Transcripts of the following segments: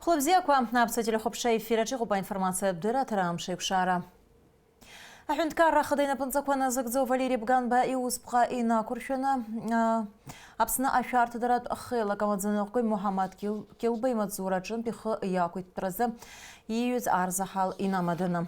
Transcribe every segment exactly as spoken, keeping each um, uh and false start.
Хәлыбзиақәа, аԥсуа телехәаԥшра ефир аҿы иҟоуп аинформациатә дырраҭара Амш еиқәшара. Аҳәынҭқарра ахада инапынҵақәа назыгӡо Валери Бганба иусԥҟа инақәыршәаны, а, Аԥсны ашәарҭадаратә хеилак амаӡаныҟәгаҩ Муҳаммад Кил-, Килба имаҵзура аҿынтә ихы иақәиҭтәразы ииҩыз арзаҳал инамаданы.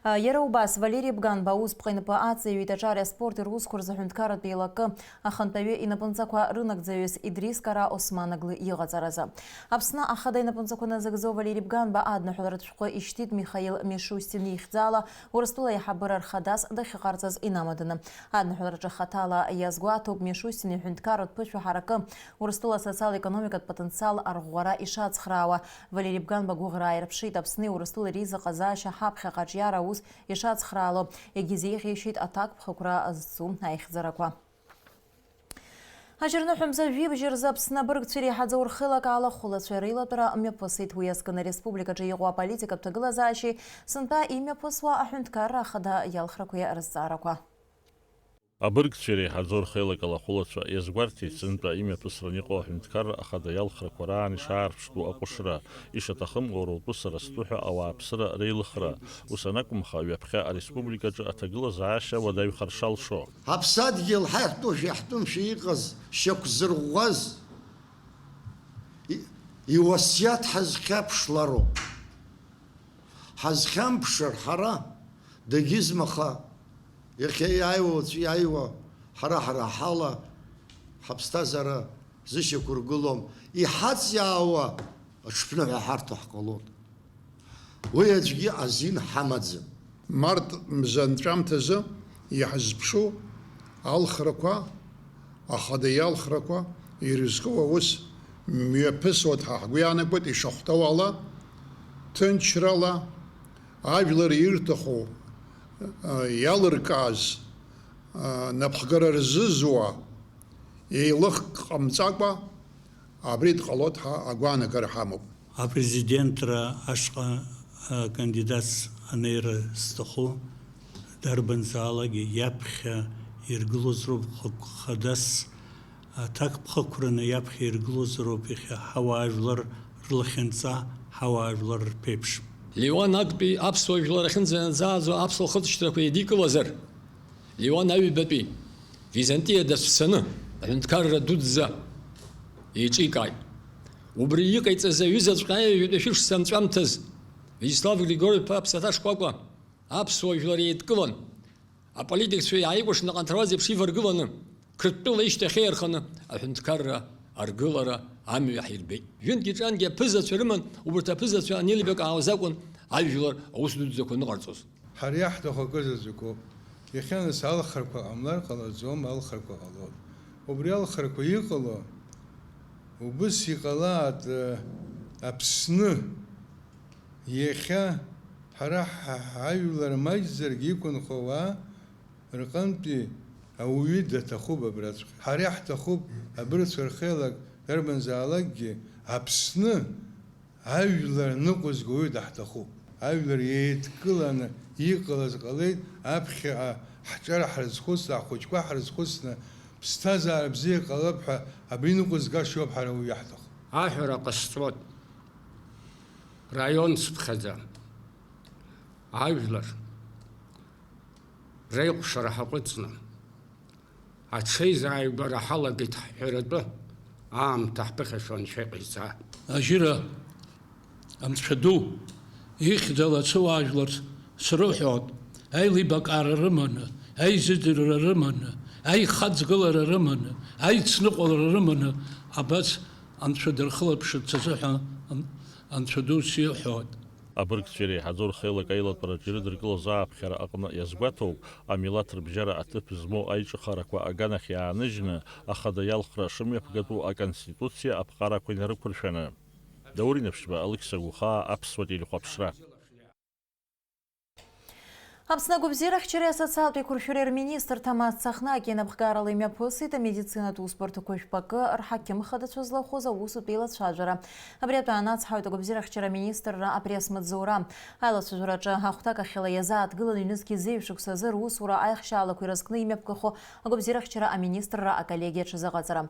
Иара убас, Валери Бганба аусԥҟа инапы аҵаҩит аҿари аспорти русқәа рзы аҳәынҭқарратә еилакы ахантәаҩы инапынҵақәа рынагӡаҩыс Идрис Кара Османоглы иҟаҵаразы. Аԥсны ахада инапынҵақәа назыгӡо Валери Бганба адныҳәаларатә шәҟәы ишьҭит Михаил Мишустин ихьӡала Урыстәыла аиҳабыра рхадас дахьыҟарҵаз инамаданы. Адныҳәалараҿы хаҭала иазгәаҭоуп Мишустин иҳәынҭқарратә ԥышәа ҳаракы, Урыстәыла асоциал-економикатә потенциал арӷәӷәара ишацхраауа. Валери Бганба гәыӷра ааирԥшит Аԥсни Урыстәылеи реизыҟазаашьа ҳаԥхьаҟа аҿиара аус ишацхраало, егьизеиӷьеишьеит аҭакԥхықәра зцу аихьӡарақәа. Аџьарныҳәа мза жәибжь рзы Аԥсны абыргцәа иреиҳаӡоу рхеилак ала ахәылацәа реилатәара мҩаԥысит. Уи азкын ареспубликаҿы иҟоу аполитикатә ҭагылазаашьеи сынтәа имҩаԥысуа аҳәынҭқарра ахада иалхрақәеи рызҵаарақәа. Абыргцәа иреиҳаӡоу рхеилак ала ахәылацәа иазгәарҭеит сынтәа имҩаԥысран иҟоу аҳәынҭқарра ахада иалхрақәа раан ишаарԥштәу аҟәышра, ишаҭахым уара утәы сара стәы ҳәа ауааԥсыра реилыхра. Ус анакәымха, ҩаԥхьа ареспубликаҿы аҭагылазаашьа уадаҩхар шалшо. Ҳаԥсадгьыл ҳаиҳәтәушәа иаҳтәымшәа иҟаз шьақәзырӷәӷәаз, и-, иуасиаҭ ҳазхьаԥшлароуп. Ҳазхьамԥшыр ҳара, дагьызмаха, иахьа иааиуа, уаҵәы иааиуа, ҳара-ҳара ҳала ҳаԥсҭазаара зышьақәыргылом, иҳаҵиаауа аҽԥныҳәа ҳарҭо ҳҟалоит. Уи аӡәгьы азин ҳамаӡам. Март мза анҵәамҭазы иаҳзыԥшу алхрақәа, ахада иалхрақәа ирызку аус мҩаԥысуеит ҳәа ҳгәы иаанагоит, ишахәҭоу ала, ҭынчрала, ажәлар ирҭаху, а, иалыркааз, а, напхгара рзызуа, еилыхк ҟамҵакәа, абри дҟалоит ҳәа агәаанагара ҳамоуп. Апрезидентра ашҟа, а, кандидатс анеира зҭаху дарбанзаалакгьы иаԥхьа иргылозароуп, х-, хадас аҭакԥхықәраны иаԥхьа иргылозароуп иахьа ҳауаажәлар рлахьынҵа, ҳауаажәлар рԥеиԥш. Леуан актәи аԥсуа жәлар ахьынӡанаӡааӡо аԥсуа хыҵшьҭрақәа еидикылазар, Леуан аҩбатәи Византиа дацәцаны аҳәынҭқарра дуӡӡа еиҿикааит. Убри иҟаиҵаз аҩызаҵәҟьа аҩажәатәи шәышықәса анҵәамҭаз Виачеслав Григоров-иԥа Ԥсаҭа Шкәакәа аԥсуа жәлар еидкылан, аполитикцәа иааикәыршаны аҟанҭаруаз еиԥш иваргыланы, Қырҭтәыла ишьҭахь еирханы аҳәынҭқарра аргылара амҩа ҳирбеит. Ҩынтәгьы ҿангьы аԥызацәа рыман, убарҭ аԥызацәа анеилибакаауаз акәын ажәлар аус дуӡӡақәа аныҟарҵоз. Ҳара иаҳҭаху акы заҵәык ауп. Иахьа нас алхрақәа ҟамлар ҟалаӡом, алхрақәа ҟалоит. Убри алхрақәа иҟало, убыс иҟалааит, э, Аԥсны. Иахьа ҳара ҳа-, ҳажәлар маҷӡаргьы иқәынхо ауаа рҟынтәи ауаҩы даҭахуп абраҵәҟьа. Ҳара иаҳҭахуп абыргцәа рхеилак дарбанзаалакгьы Аԥсны ажәлар ныҟәызго уаҩы даҳҭахуп. Ажәлар еидкыланы иҟалаз ҟалеит, аԥхьаҟа ҳҿар ҳрызхәыцны, ҳхәыҷқәа ҳрызхәыцны, ԥсҭазаара бзиа ҟалап ҳәа абри ныҟәызгашоуп ҳара уаҩы иаҳҭаху. Аҳәара ҟасҵоит, раион цыԥхьаӡа ажәлар реикәшара ҳаҟәыҵны, аҽеизааигәара ҳалагеит ҳҳәаратәы аамҭа ҳԥыхьашәо Анцәа иҟаиҵа. Ажьыра, Анцәа ду, ихьӡала ацәыуаажәларц срыҳәоит, аилибакаара рыманы, аизыӡырҩра рыманы, аихаҵгылара рыманы, аицныҟәалара рыманы, абас Анцәа дырхылаԥшырц азыҳәа Ан-, Анцәа ду сиҳәоит. Абыргцәа иреиҳаӡоу рхеилак аилатәараҿы ирыдыркылаз ааԥхьара аҟны иазгәаҭоуп, амилаҭ рыбжьара аҭыԥ змоу аиҿыхарақәа аганахь иааныжьны, ахада иалхра шымҩаԥгатәу Аконституциа аԥҟарақәа инарықәыршәаны. Даур Инаԥшьба, Алықьса Гәыхаа, Аԥсуа телехәаԥшра. Аԥсны агәабзиарахьчареи асоциалтә еиқәыршәареи рминистрра Ҭамаз Цахнаки инапхгарала имҩаԥысит амедицинатә усбарҭақәа жәпакы рҳақьым хадацәа злахәыз аусутә еилацәажәара. Абри атәы анацҳауеит агәабзиарахьчара аминистрра апресс-маҵзура. Аилацәажәараҿы ахәҭак ахьала иазааҭгылан ҩнызқьи зеижә шықәсазы русура аихшьаалақәа иразкны имҩаԥгахо агәабзиарахьчара аминистрра аколлегиа аҽазыҟаҵара.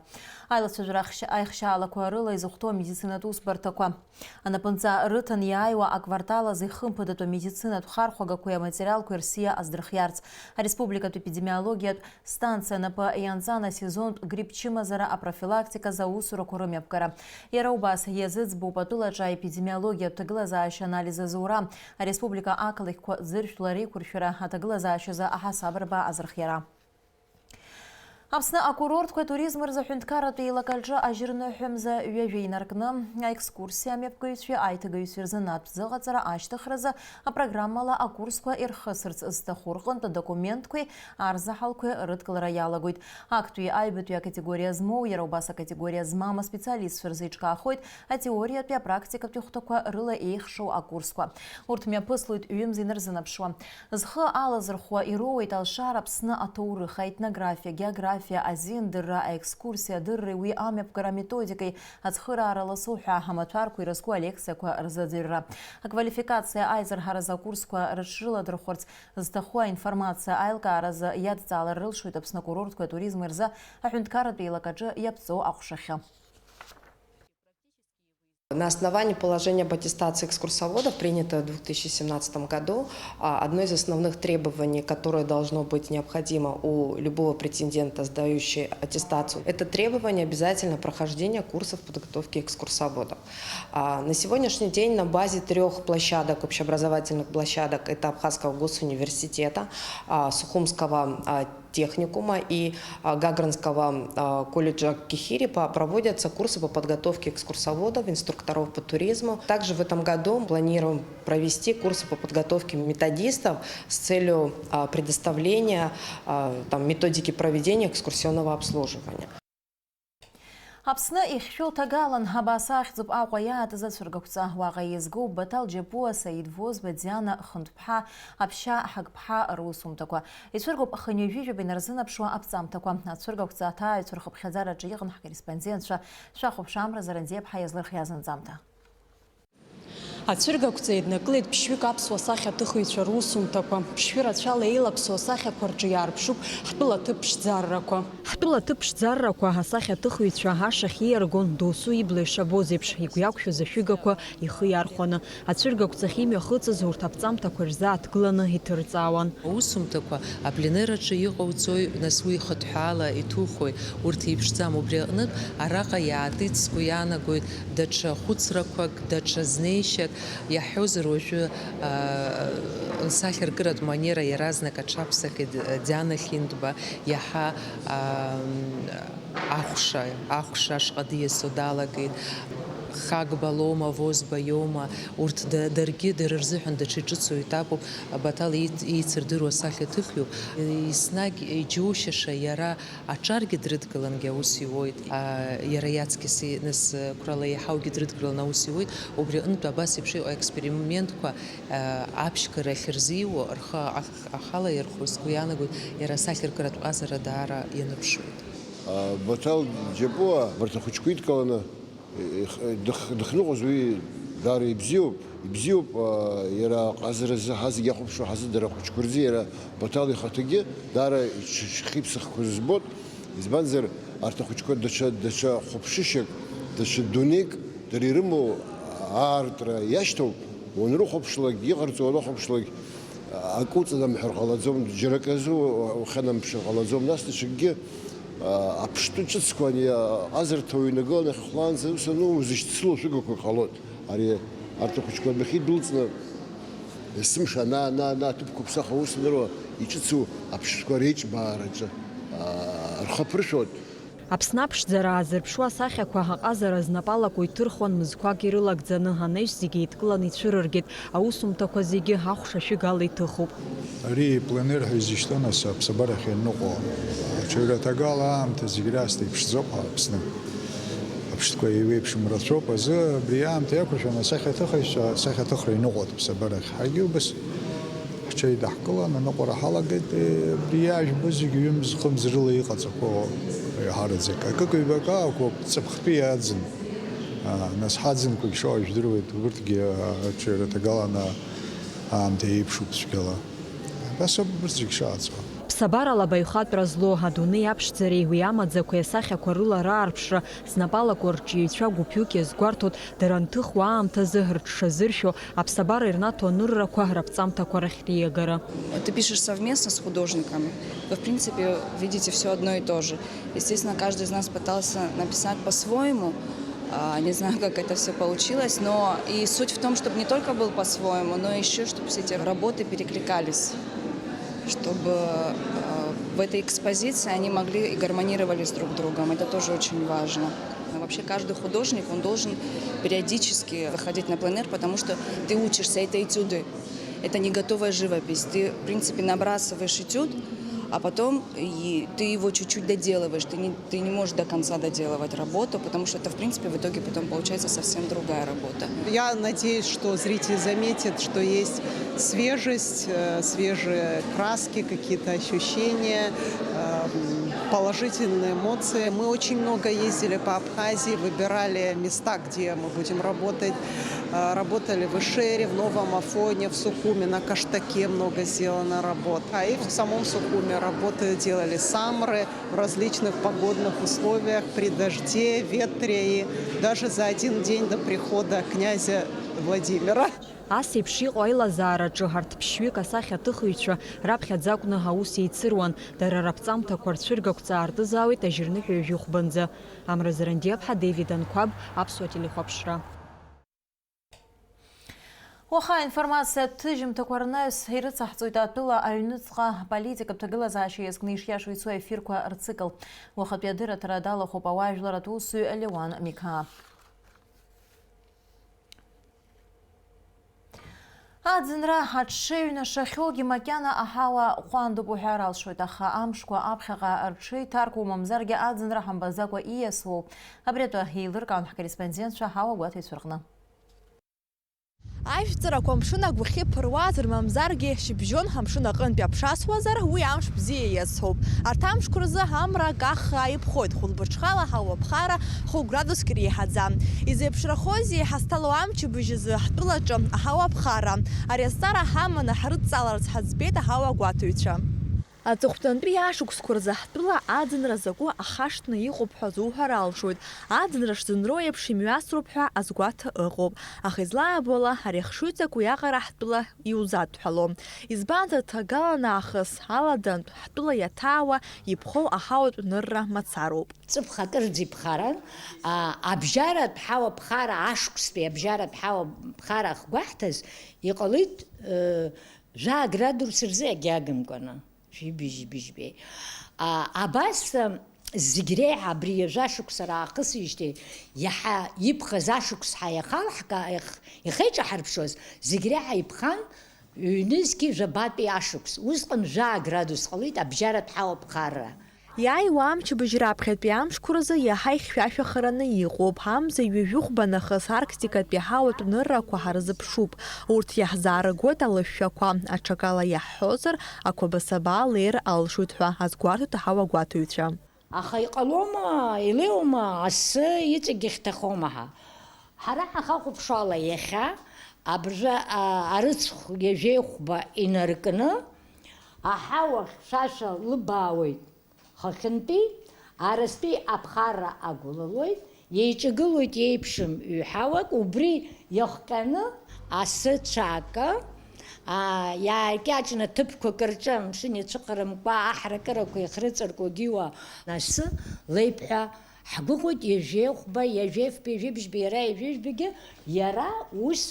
Аилацәажәара ахьшь-, аихшьаалақәа рыла изыхәҭоу амедицинатә усбарҭақәа анапынҵа рыҭан иааиуа аквартал азы ихымԥадатәу амедицинатә хархәагақәеи аматериалқәеи рсиа аздырхиарц, ареспубликатә епидемиологиатә станциа напы ианҵан асезонтә грипп чымазара апрофилактиказы аусурақәа рымҩаԥгара. Иара убас иазыӡбоуп атәылаҿы аепидемиологиатә ҭагылазаашьа анализ азура, ареспублика ақалақьқәа ӡыршәтәла реиқәыршәара аҭагылазаашьазы аҳасабырба азырхиара. Аԥсны акурортқәа атуризм рзы аҳәынҭқарратә еилакаҿы ажьырныҳәа мза ҩажәа инаркны, аекскурсиа амҩаԥгаҩцәеи аиҭагаҩцәеи рзы анатә зыҟаҵара ашьҭыхразы апрограммала акурсқәа ирхысырц зҭаху рҟынтә адокументқәеи арзаҳалқәеи рыдкылара иалагоит. Актәи аҩбатәи акатегориа змоу, иара убас акатегориа змам аспециалистцәа рзы еиҿкаахоит атеориатәи апрактикатәи хәҭақәа рыла еихшоу акурсқәа. Урҭ мҩаԥыслоит ҩымз инарзынаԥшуа. Зхы алазырхәуа ироуеит алшара Аԥсны аҭоурых, аетнографиа, географиа, азиндырра, аекскурсиа адырреи уи амҩаԥгара аметодикеи, ацхыраара ласу ҳәа амаҭәарқәа ирызку алекциақәа рзыӡырҩра. Аквалификациа аизырҳаразы акурсқәа рыҽрыладырхәырц зҭаху аинформациа аилкааразы иадҵаалар рылшоит Аԥсны акурортқәеи атуризми рзы аҳәынҭқарратә еилакаҿы иаԥҵоу аҟәшахьы. На основании положения об аттестации экскурсоводов, принятого в две тысячи семнадцатом году, а, одно из основных требований, которое должно быть необходимо у любого претендента, сдающего аттестацию, это требование обязательно прохождения курсов подготовки экскурсоводов. А, на сегодняшний день на базе трех площадок, общеобразовательных площадок, это Абхазского госуниверситета, а, Сухумского, а, техникума и, а, Гагринского, а, колледжа Кихири по-, проводятся курсы по подготовке экскурсоводов, инструкторов по туризму. Также в этом году мы планируем провести курсы по подготовке методистов с целью, а, предоставления, а, там, методики проведения экскурсионного обслуживания. Аԥсны ихьшәу ҭагалан абас ахьӡуп Аҟәа иаатыз ацәыргақәҵа. Уаҟа еизгоуп Баҭал Џьапуа, Саид Возба, Диана Хынтәԥҳа, Аԥшьа Ҳагԥҳа русумҭақәа. Ицәыргоуп хынҩажәижәаба инарзынаԥшуа аԥҵамҭақәа. Ацәыргақәҵа аҭааҩцәа рхыԥхьаӡараҿы иҟан ҳкорреспондентцәа. Шәахәаԥш, Амра Заранӡиаԥҳа иазлырхиаз анҵамҭа. Ацәыргақәҵа еиднакылеит ԥшьҩык аԥсуа сахьаҭыхыҩцәа русумҭақәа. Ԥшшәы рацәала еилаԥсоу асахьақәа рҿы иаарԥшуп ҳтәыла аҭыԥ ԥшӡаррақәа. Ҳтәыла аҭыԥ ԥшӡаррақәа асахьаҭыхыҩцәа ашахь ииаргон, досу ибла ишабоз еиԥш, игәы иақәшәаз ашәыгақәа ихы иархәаны. Ацәыргақәҵахь имҩахыҵыз урҭ аԥҵамҭақәа ирзааҭгыланы иҭырҵаауан. Аусумҭақәа апленер аҿы иҟауҵои, нас уи ихыҭҳәаала иҭухуеи, урҭ еиԥшӡам. Убри аҟнытә, араҟа иаатит, сгәы иаанагоит, даҽа хәыцрақәак, даҽа знеишьак, иаҳҳәозар, уажәы, аа, лсахьаркыратә манера иаразнак аҽаԥсахит Диана Хьынтәба, иаҳа, аа, ахәша, ахәша ашҟа диасуа далагеит. Хагба лоума, Возба иоума, урҭ да-, даргьы дара рзыҳәан даҽа иҿыцу етапуп, Баҭал еит-, еицырдыруа асахьаҭыхҩуп. Еснагь иџьоушьаша иара аҿаргьы дрыдгылангьы аус иуеит. А, иара иаҵкьыс и-, нас, қәрала еиҳаугьы дрыдгылан аус иуеит. Убри аҟнытә абас еиԥш иҟоу аекспериментқәа, а, аԥшьгарахь рзиуа, рхы ах-, ахала иархәо, сгәы иаанагоит, иара асахьаркыратә ҟазара даара ианыԥшуеит. А, Баҭал Џьапуа абарҭ ахәыҷқәа идкыланы, Ех, дых-, дыхныҟәоз уи даара ибзиоуп, ибзиоуп, а, иара аҟазаразы ҳазегь иахәаԥшуа ҳазы дара ахәыҷқәа рзы иара Баҭал ихаҭагьы даара иҽ-, иҽхиԥсахқәаз збоит, избанзар, арҭ ахәыҷқәа даҽа, даҽа хәаԥшышьак, даҽа дунеик дара ирымоу аартра иашьҭоуп, уанрыхәаԥшлак, иҟарҵо уанахәаԥшлак, акы уҵанамҳәар ҟалаӡом, џьара акы азы ухьанамԥшыр ҟалаӡом, нас даҽакгьы, а, аԥштәы ҿыцқәа ани аҟазарҭа уҩнагыланы ахьхәлаанӡа ус анумоу зышьцылоу шәыгақәак ҟалоит. Ари арҭ ахәыҷқәа адәахьы идәылҵны, есымша ана, ана, ана аҭыԥқәа ԥсахуа ус аныруа иҿыцу аԥштәқәа реиҿбаараҿы, а, рхы аԥыршәоит. Аԥсны аԥшӡара аазырԥшуа асахьақәа аҟазара знапалаку иҭырхуан мызқәак ирылагӡаны, анаҩс зегьы еидкыланы ицәырыргеит, аусумҭақәа зегьы ахәша шәыгала иҭыхуп. Ари пленер ҳәа изышьҭоу, нас, аԥсабарахь ианыҟоу. Аҽаҩраҭагала аамҭа зегь раасҭа иԥшӡоуп Аԥсны. Аԥштәқәа еиуеиԥшым рацәоуп азы, абри аамҭа иақәыршәаны асахьаҭыхыҩцәа асахьаҭыхра иныҟәоит аԥсабарахь. Ҳаргьы убас. Идаҳкылан аныҟәара ҳалагеит, абри иаажәбо зегьы ҩымз-хымз рыла иҟаҵақәоу еиҳараӡак. Акык-ҩбак аақәоуп, ҵыԥхтәи аӡын. Нас ҳаӡынқәагь шыҟоу жәдыруеит, убырҭгьы аҽаҩра ҭагаланы аамҭа еиԥшуп цәгьала. Абас ауп убырҭ зегь шыҟаҵо. Ԥсабарала абаҩхатәра злоу, адунеи аԥшӡареи уи амаӡақәеи асахьақәа рыла раарԥшра знапалақәоу арҿиаҩцәа гәыԥҩык иазгәарҭоит, дара анҭыхуа аамҭазы рҽшазыршәо, аԥсабара ирнаҭо аныррақәа раԥҵамҭақәа рахь реиагара. Ты пишешь совместно с художниками, вы, в принципе, видите всё одно и то же. Естественно, каждый из нас пытался написать по-своему. А, не знаю, как это всё получилось, но и суть в том, чтобы не только был по-своему, но ещё, чтобы все эти работы перекликались, чтобы, э, в этой экспозиции они могли и гармонировали с друг другом. Это тоже очень важно. Но вообще каждый художник, он должен периодически выходить на пленэр, потому что ты учишься, это этюды, это не готовая живопись. Ты, в принципе, набрасываешь этюд, а потом и ты его чуть-чуть доделываешь. Ты не, ты не можешь до конца доделывать работу, потому что это, в принципе, в итоге потом получается совсем другая работа. Я надеюсь, что зритель заметит, что есть свежесть, э, свежие краски, какие-то ощущения, эм, положительные эмоции. Мы очень много ездили по Абхазии, выбирали места, где мы будем работать. Э, работали в Ишере, в Новом Афоне, в Сухуме, на Каштаке много сделано работ. А и в самом Сухуме работы делали самры в различных погодных условиях, при дожде, ветре и даже за один день до прихода князя Владимира. Ас еиԥш иҟоу аилазаараҿы арҭ ԥшьҩык асахьаҭыхыҩцәа раԥхьаӡа акәны аус еицыруан, дара раԥҵамҭақәа рцәыргақәҵа аартызаауеит ажьырныҳәа ҩажәи хәбанӡа. Амра Зарандиаԥҳа, Деивид Анқәаб, Аԥсуа телехәаԥшра. Уаха аинформациатә ҭыжьымҭақәа рнаҩс ирыцаҳҵоит атәыла аҩныҵҟа аполитикатә ҭагылазаашьа иазкны ишиашоу ицо аефирқәа рцикл. Уахатәи адырраҭара далахәуп ауаажәларратә усзуҩ Леуан Миқаа. Аӡынра аҽшеиҩнашахьоугьы макьана аҳауа ҟәандоуп уҳәар алшоит, аха амшқәа аԥхьаҟа рҽеиҭаркуа, мамзаргьы аӡынра ҳамбаӡакәа ииасуоуп. Абри атәы еилыркаан ҳкорреспондентцәа аҳауагәаҭаҩцәа рҟны. Ажәҵарақәа амшын агәахьы ԥыруазар, мамзаргьы шьыбжьон амшын аҟынтәи аԥшасуазар, уи амш бзиа иазҳауп. Арҭ амшқәа рзы амра акаххаа иԥхоит, хәылбыҽхала аҳауа ԥхара хәы градуск иреиҳаӡам. Изеиԥшрахозеи ҳазҭало амчыбжь азы ҳтәылаҿы аҳауа ԥхара? Ари азҵаара ҳаманы ҳрыдҵааларц ҳаӡбеит аҳауа гәаҭаҩцәа. Аҵыхәтәантәи ашықәсқәа рзы ҳтәыла аӡынра закәу ахашҭны иҟоуп ҳәа зуҳәар алшоит. Аӡынра шзынроу еиԥш имҩасроуп ҳәа азгәаҭа ыҟоуп. Аха излаабо ала, ари ахшыҩҵак уиаҟара ҳтәыла иузадҳәалом. Избанзар, ҭагалан аахыс аладантә ҳтәыла иаҭаауа иԥхоу аҳауатә нырра мацароуп. Ҵыԥх акырӡа иԥхаран, а, абжьаратә ҳауа ԥхара, ашықәстәи абжьаратә ҳауа ԥхара ахгәаҳҭаз, иҟалеит, ы, жәаа градус рзы агьагымкәаны. Жәибжь-быжьбеи. А, абас, ам, зегь реиҳа абри ҩажәа шықәса раахысижьҭеи иаҳа иԥхаз ашықәс ҳәа иахалҳка-, иах-, иахеиҿаҳарԥшуаз, зегь реиҳа иԥхан ҩнызқьи жәабатәи ашықәс. Усҟан жәаа градус ҟалеит абжьаратә ҳауа ԥхарра. Иааиуа амчыбжь раԥхьатәи амшқәа рзы иаҳа ихьшәашәахараны иҟоуп. Амза ҩажәи хәба нахыс арктикатәи аҳауатә ныррақәа ҳарзыԥшуп. Урҭ иаҳзаарыгоит алышәшәақәа, аҽакала иаҳҳәозар, ақәабасаба леир алшоит ҳәа азгәарҭоит аҳауагәаҭаҩцәа. Аха иҟалома, илеиуама асы иҵегь ихьҭахома ҳәа? Ҳара ҳахахәаԥшуала иахьа абыржәы, а, арыцхә ҩажәеи хәба инаркны, аҳауа хьшәашәа лыбаауеит. Хыхьынтәи, аразтәи аԥхарра агәылалоит, еиҿагылоит еиԥшым ҩҳауак, убри иахҟьаны асы цәаакы, аа, иааркьаҿны ҭыԥқәак рҿы амшын иацәыхарамкәа аҳракырақәа ихрыҵаркуагьы уа, асы леиԥҳәа ҳгәыӷуеит, ҩажәеи хәба, ҩажәеи фба, ҩажәи бжьба, иара ҩажәи жәбагьы, иара ус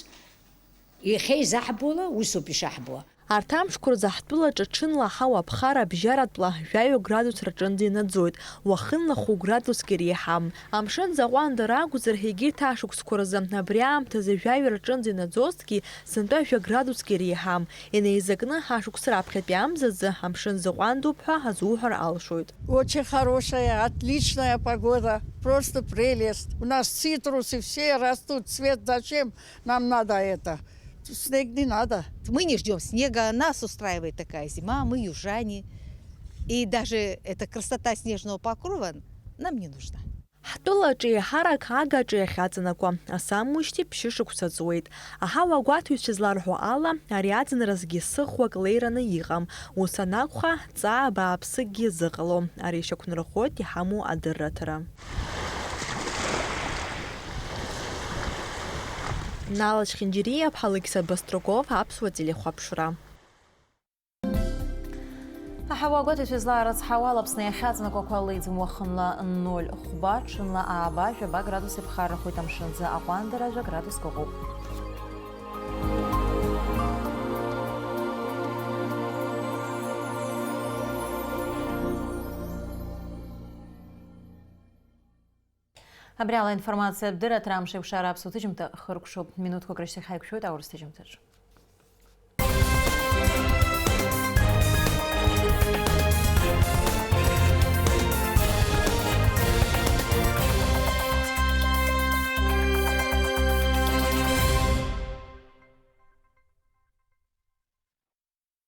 иахьа изаҳбо ала усоуп ишаҳбо. Арҭ амшқәа рзы ҳтәылаҿы ҽынла аҳауа аԥхара абжьаратәла жәаҩа градус рҿынӡа инаӡоит, уахынла хәы градуск иреиҳам. Амшын заҟәандара акәзар, егьырҭ ашықәсқәа рзы абри аамҭазы жәаҩа рҿынӡа инаӡозҭгьы, сынтәа жәа градуск иреиҳам. Инеизакны, ашықәс раԥхьатәи амзазы амшын заҟәандоуп ҳәа азуҳәар алшоит. Очень хорошая, отличная погода, просто прелесть. У нас цитрусы все растут, цвет зачем нам надо это? Снег не надо. Мы не ждем снега, нас устраивает такая зима, мы южане. И даже эта красота снежного покрова нам не нужна. Ҳтәылаҿы еиҳарак агаҿа иахьаҵанакуа асамушьҭи ԥшьышықәса ҵуеит. Аҳауагәаҭаҩцәа зларҳәо ала, ари аӡынразгьы сыхәак леираны иҟам. Ус анакәха, ҵаа бааԥсыкгьы зыҟало. Ари шьақәнархоит иҳамоу адырраҭара. Нала Чхинџьириа-ԥҳа Алықьса Баструков, Аԥсуа телехәаԥшра. Аҳауа агәаҭаҩцәа злаарыцҳауа ала Аԥсны иахьаҵанакуақәа леиӡом уахынла ноль хәба, ҽынла ааба, жәаба градус иԥхаррахоит, амшынӡы аҟәандара жәа градуск ыҟоуп. Абри ала информациатә дырраҭара Амш еиқәшара аԥсуа ҭыжьымҭа хыркәшоуп. Минуҭқәак рышьҭахь ҳаиқәшәоит аурыс ҭыжьымҭаҿы.